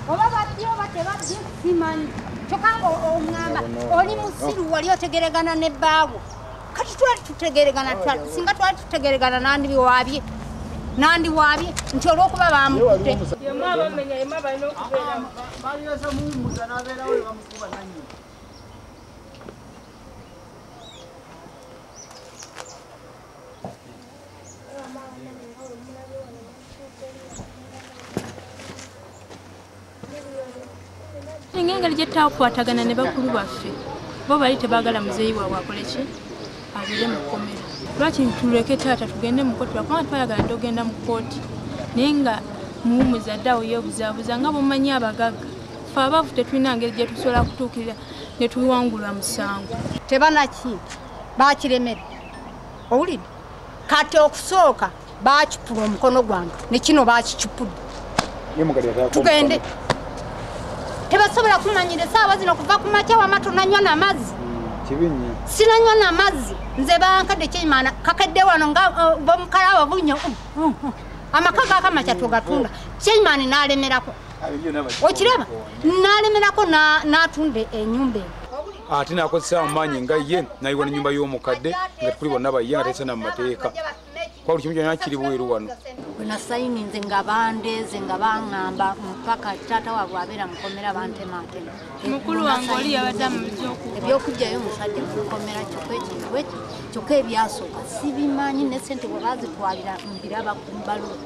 Oba babbye oba tebabbye simanyi. Kyokka ng'oŋŋamba oli musiru wali otegeregana ne bbaawo. Kati twali tutegeregana, singa twali tutegeregana nandiwaabye. Nandiwaabye nti olw'okuba bamukutte. Engeri gye twakwatagana ne bakulu baffe bo bali tebaagala muzeeyi waabwe akole ki abeere mu kkomera. Lwaki tuleke taata tugende mu kkooti lwakuba twayagala dda ogenda mu kkooti naye nga muwumuza dde awo yeebuzaabuza nga bw'omanyi abagagga ffe abaavu tetulina ngeri gye tusobola kutuukirira ne tuwangula musango. Tebanaki baakiremera owulidde kati okusooka baakipula omukono gwange ne kino baakikipudde tugende. Tebasobola kumanyira essaawa zino kuva ku makya wama tonanywa n'amazzi. Sinanywa n'amazzi nze bankadde kyeyimaana kakedde wano nga bomukalaba bunyo amaka gakamakya togatunda kyeyimaani n'alemerako okiraba n'alemerako n'atunda ennyumba eno. Ate n'akozesa amaanyi nga ye n'ayiwa n'ennyumba y'omukadde nga tukuli bonna baye nga tayisa na mu mateeka kuba buli kimu kyonna kiri bweru wano. Bwe nasayininze nga bandeeze nga baŋŋamba mpaka taata waabwe abeera mukomera bantematema. Mukulu wange oli yabadde amumaze okuva. Ebyokugyayo omusajja mukomera kyokka ekintu ekyo kyokka ebyasooka sibimanyi ne ssente bwe baazitwalira mbiraba ku bbaluwa.